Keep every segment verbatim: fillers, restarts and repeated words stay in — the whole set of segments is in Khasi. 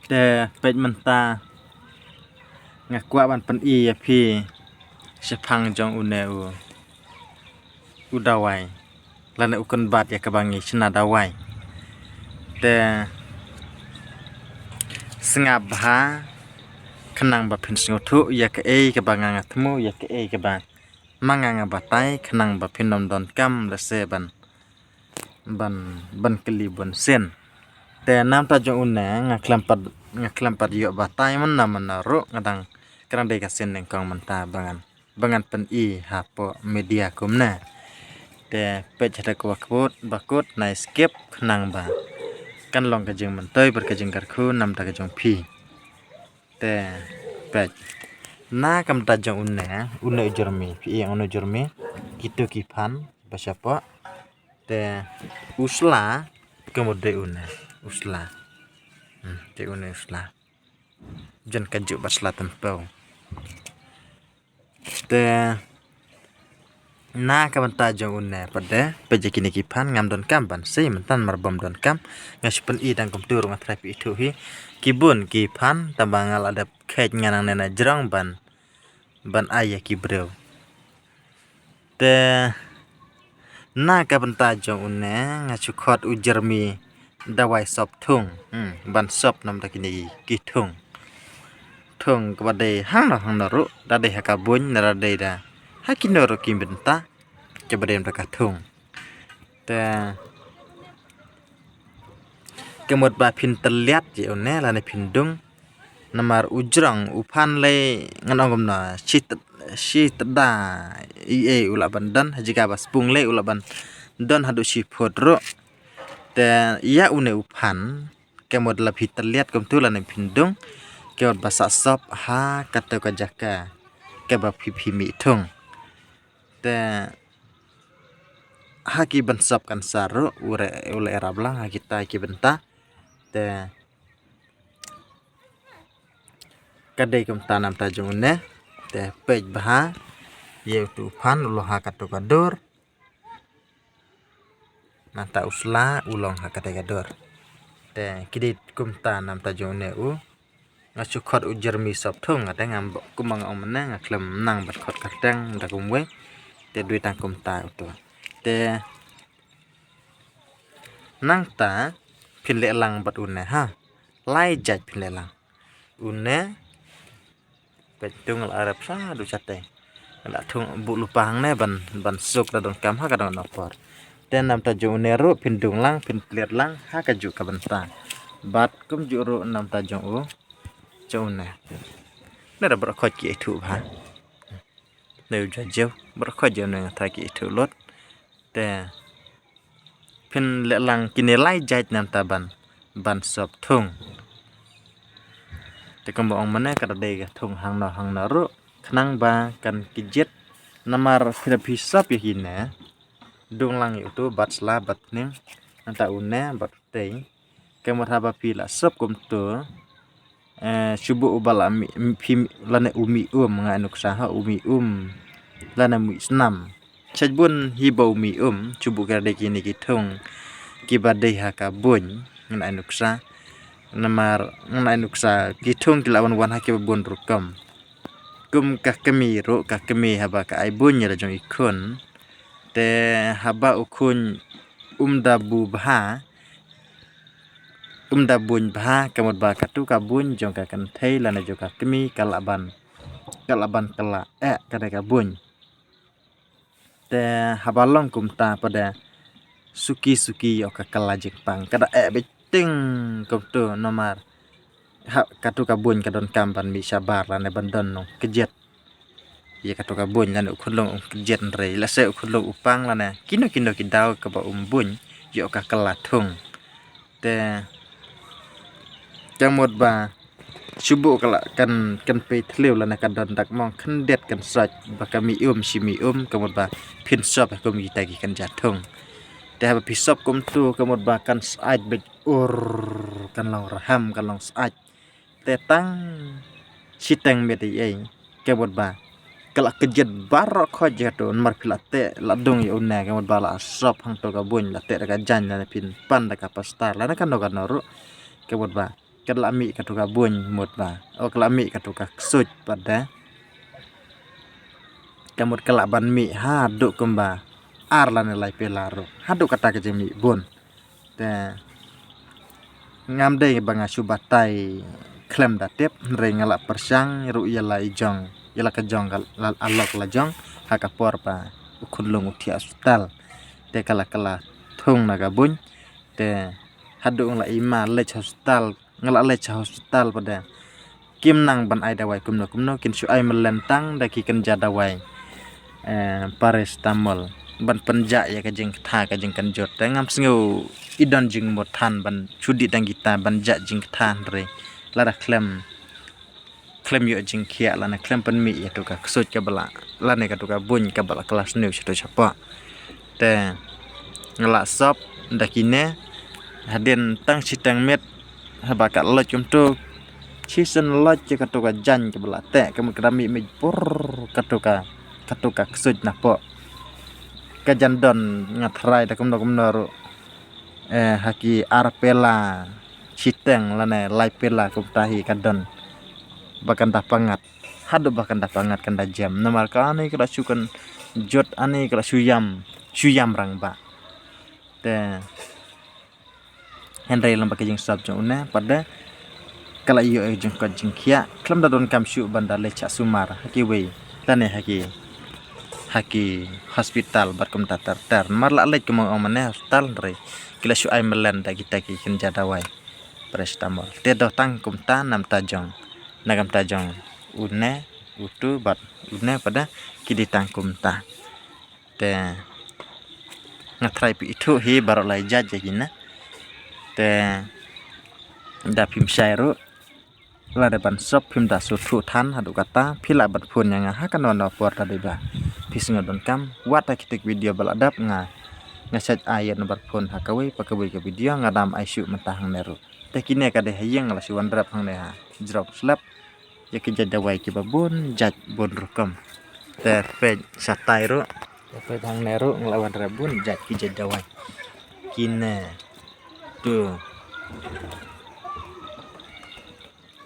Te peit mynta nga kwah ban pyni ïa phi shaphang jong une u, u dawai. Lane u kynbat ïa kaba ngi shna dawai. Te sngap bha khnang ba phin sngewthuh ïa kaei kaba nga nga thmu, ïa kaei kaba ma nga nga batai, khnang ba phin ym donkam lehse ban ban ban kylli bun sien. Te namta jong une nga khlem pat, nga khlem pat ïoh batai mynna mynna ruh, nga dang, ka dang dei ka sien nyngkong mynta ba ngan, ba ngan pyni hapoh media kumne. Te peit haduh kaba kut ba kut, nai skip khnang ba kan long ka jingmyntoi bad ka jingkyrkhu namta ka jong phi. Te peit, na ka bynta jong une, une u jyrmi, phi ïohi une u jyrmi, kito ki phan ba shapoh. Te u sla, ka mut dei une u sla. Hmm, te une u sla. Jan ka juk bad sla tympew. Te na ka bynta jong une pat de, peit ïa kine ki phan, ngam donkam ban sei mynta namar bym donkam. Nga shu pyni tang kumtu ruh, nga tharai phi ithuh hi. Ki bun ki phan, tangba nga la dep kheit, nga nangne na jrong ban, ban ai ïa ki briew. Te na ka bynta jong une nga shu khot u jyrmi dawai sop thung. Hmm, ban sop namta kine ki, ki thung. Thung kaba dei hangno hangno ruh, da dei ha ka buiñ, da dei da ha kino ruh ki bynta, kaba dei namta ka thung. Te ka mut ba phin tylliat ïa une lane phin dung. Namar u jrong, u phan lei ngan ong kumno, shi t-, shi tda ei ei u lah ban don, ha jaka ba spung lei u lah ban don haduh shi phut ruh. Te ïa une u phan, ka mut la phi tylliat kumtu lane phin dung, ka mut ba sah sop ha kato ka jaka kaba phi, phi mih thung. Te ha ki ban sop kan sar ruh, u re, u la ïarap lang ha kita ki bynta. Te ka dei kumta namta jong une. Te peit bha, ïa utu u phan u long ha kato ka dur. Nangta u sla u long ha kata ka dur. Te ki dei kumta namta jong une u. Nga shu khot u jyrmi sop thung, nga te ngam, kumba nga ong mynne nga khlem nang ban khot kyrteng da kumwei. Te dei tang kumta utu. Te nangta phin leh lang bad une ha. Lai jait phin leh lang. Une peit thung la arep sa du chate. La thung buh lypa hangne ban, ban suk da donkam ha ka dang na por. Te namta jong une ruh phin dung lang, phin tylliat lang ha kajuh ka bynta. Bad kumjuh ruh namta jong u, jong une. Ne da baroh khoit ki ithuh bha. Ne u jajew, baroh khoit jong une nga tharai ki ithuh lut. Te phin leh lang kine lai jait namta ban, ban sop thung. Te kumba ong mynne ka da dei ka thung hangno hangno ruh, khnang ba kan kjit. Namar phi da phi sop ïa kine, dung lang ïa utu bad sla bad pning, nangta une bad utei. Ka mut haba phi la sop kumtu, eh, shu buh uba la mih, phi, lane u mih um, nga ai nuksa ha, u mih um lane mih snam. Shait bun hi ba u mih um, shu buh ka dei kine ki thung kiba dei ha ka buiñ, ngan ai nuksa. Namar ngan ai nuksa ki thung ki la wan wan ha kiba bun rukom. Kum ka kmie ruh, ka kmie haba ka ai buiñ ïa la jong i khun, te haba u khun um da buh bha, um da buiñ bha, ka mut ba katu ka buiñ jong ka kynthei lane jong ka kmie ka lah ban, ka lah ban kylla eh ka dei ka buiñ. Te haba long kumta pat de suki suki ïoh ka kylla jingpang, ka da eh beit ting kumtu namar ha katu ka buiñ ka donkam ban mih shabar lane ban don nongkjit. Ïa katu ka buiñ lane u khunlung um kjit, hynrei lehse u khunlung u pang lane kino kino ki daw kaba um buiñ ïoh ka kylla thung. Te ka mut ba shu buh ka la kan, kan pei thliew lane ka don dak mong khyndiat kan sait ba ka mih um shi mih um, ka mut ba phin sop ha kum kita ki kynja thung. Te haba phi sop kumtu ka mut ba kan sait beit ur, kan long rham, kan long sait. Te tang shiteng miet ei ei, ka mut ba ka la kjit baroh khoit jatu, namar phi la teh la dung ïa une, ka mut ba la sop hangto ka buiñ, la teh da ka jaiñ lane phin pan da ka pastar lane kano kano ruh, ka mut ba ka la mih katu ka buiñ mut ba, o ka la mih katu ka ksuid pat de. Ka mut ka lah ban mih haduh kumba ar lane lai pela ruh, haduh kata ka jingmih bun. Te ngam dei ba nga shu batai khlem da tip, hynrei nga lah pyrshang ruh ïa la i jong, ïa la ka jong ka la, alok la jong, ha ka por ba u khunlung u thiah hospital. Te ka la, ka la thung na ka buiñ. Te haduh nga la i ma leit hospital, nga la leit hospital pat de. Kim nang ban ai dawai kumno kumno, kin shu ai malen tang da ki kynja dawai, eh, paracetamol ban pynjah ïa ka jingkta, ka jingkynjot. Te ngam sngew i don jingmut than ban shu dih dang kita ban jah jingkta, hynrei lada khlem, khlem ïoh jingkhiah lane khlem pynmih ïa tu ka ksuid kaba la, lane katu ka buiñ kaba la kylla sniew shatu shapoh. Te nga la sop da kine, hadien tang shiteng miet, haba ka leit kumtu, shisien leit ïa katu ka jaiñ kaba la teh, ka mut ka da mih mih pur katu ka, katu ka ksuid napoh. Ka jan don, nga tharai da kumno kumno ruh, eh, ha ki ar pela shiteng lane lai pela kumta hi ka don ba kan da pyngngad. Haduh ba kan da pyngngad, kan da jem. Namar kane ka la shu kynjot, ane ka la shu ïam, shu ïam rangbah. Te hynrei lem bad ka jingsop jong une pat de ka la ïoh jingkoit jingkhiah, khlem da donkam shuh ban da leit shah sumar ha kiwei lane ha ki, ha ki hospital bad kumta ter ter. Namar la leit kumno ong mane hospital, hynrei ki la shu ai malen da kita ki kynja dawai paracetamol. Te doh tang kumta na bynta jong, na ka bynta jong une, utu bad une pat de ki dei tang kumta. Te nga tharai phi ithuh hi baroh lai jait ïa kine. Te da phim shai ruh, lada ban sop phim da shu thuh than haduh kata, phi lah ban phone ïa nga ha kano kano por lada ba phi sngew donkam. Wat ha kitu ki video ba la dep, nga, nga shait ai ïa u number phone ha kawei pa kawei ka video, nga dam ai shuh mynta hangne ruh. Te kine ka dei ha ïing, nga la shu wanrep hangne ha jrong slep ïa ki jait dawai kiba bun jait bun rukom. Te peit shatai ruh, te peit hangne ruh nga la wanrep bun jait ki jait dawai. Kine tu,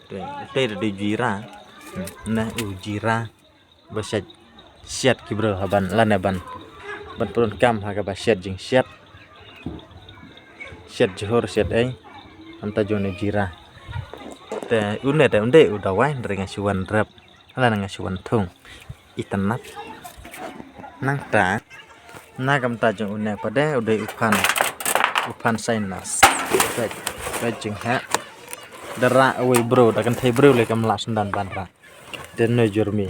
te, te da dei jira. Hmm, ne u jira. Ba shet, shet ki briew ha ban, lane ban, ban pyndonkam ha kaba shet jingshet. Shet jhur, shet ei. Hangta jong ne jira. Te une te, une u dawai, hynrei nga shu wanrep, lane nga shu wanthung itynnad. Nangta na ka bynta jong une pat de, u dei u phan, u phan sinus. Peit, peit jingheh. Da rah uwei u briew, da kynthei briew lei kam lah syndan ban rah. Te nujur mi,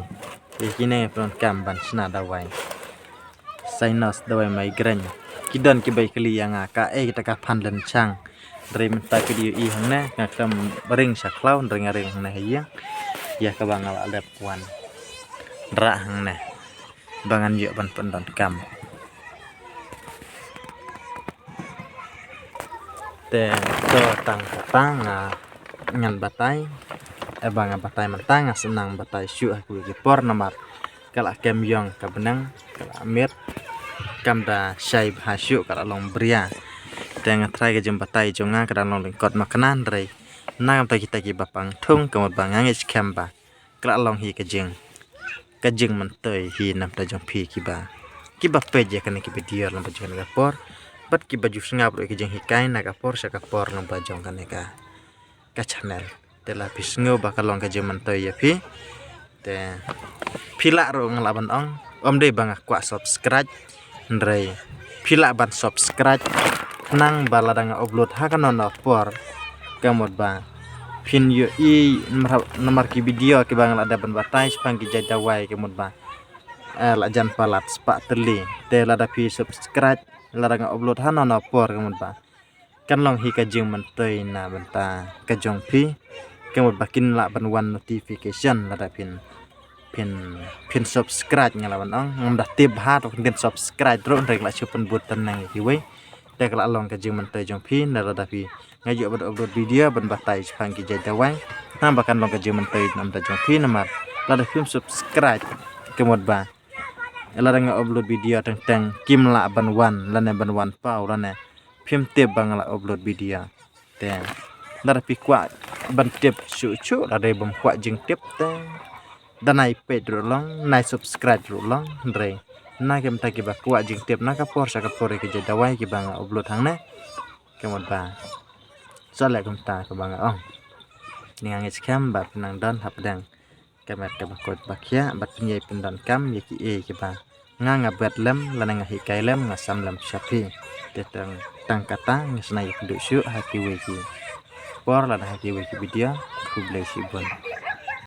ïa kine pyndonkam ban shna dawai sinus, dawai migraine. Ki don kiba ïa kylli ïa nga kaei kata ka phan lynchang. Hynrei mynta phi dei ïohi hangne, nga khlem ring sha khlaw, hynrei nga ring hangne ha ïing. Ïa kaba nga la dep wanrah hangne ba ngan ïoh ban pyndonkam. Te to tang kata nga, ngan batai, eh, ba nga batai mynta, nga shu nang batai shuh ha kiwei ki por namar ka la kem ïong ka bneng, ka la miet, kam da shai bha shuh, ka la long bria. Te nga tharai ka jingbatai jong nga ka dang long lyngkot makna, hynrei na ka bynta kita kiba pang thung, ka mut ba nga ngeit skhem ba ka la long hi ka jing, ka jingmyntoi hi na ka bynta jong phi kiba, kiba peit ïa kane ka video lyngba jong kane ka por, bad kiba ju sngap ruh ïa ka jinghikai na ka por sha ka por lyngba jong kane ka, ka channel. Te lada phi sngew ba ka long ka jingmyntoi ïa phi, te phi lah ruh, nga lah ban ong, ym dei ba nga kwah subscribe, hynrei phi lah ban subscribe, khnang ba lada nga upload ha kano kano por, ka mut ba phin ïohi namar, namar ki video kiba nga la dep ban batai shaphang ki jait dawai, ka mut ba, eh, la jan palat spah tylli. Te lada phi subscribe, lada nga upload ha kano kano por, ka mut ba kan long hi ka jingmyntoi na bynta ka jong phi, ka mut ba kin lah ban wan notification lada phin, phin, phin subscribe, nga lah ban ong. Ngam da tip bha to kin subscribe ruh, hynrei nga la shu pynbud tnang ïa kiwei. Te ka la long ka jingmyntoi jong phi, na lada phi, nga ïoh ban upload video ban batai shaphang ki jait dawai, khnang ba kan long ka jingmyntoi na bynta jong phi namar lada phim subscribe, ka mut ba lada nga upload video teng teng kim lah ban wan, lane ban wan paw, lane phim tip ba nga la upload video. Te lada phi kwah ban tip shuh shuh, lada bym kwah jingtip te da nai peit ruh long, nai subscribe ruh long, hynrei na ki mynta kiba kwah jingtip na ka por sha ka por ïa ki jait dawai kiba nga upload hangne. Ka mut ba sa leh kumta kaba nga ong. Nga ngeit skhem ba phin nang don hapdeng ka met kaba kut ba khiah bad phin ïai pyndonkam ïa kiei kiba nga nga bet lem lane nga hikai lem, nga sam lem sha phi. Te tang, tang kata nga shna ïa phi duh shuh ha kiwei ki por lane ha kiwei ki video. Khublei shibun.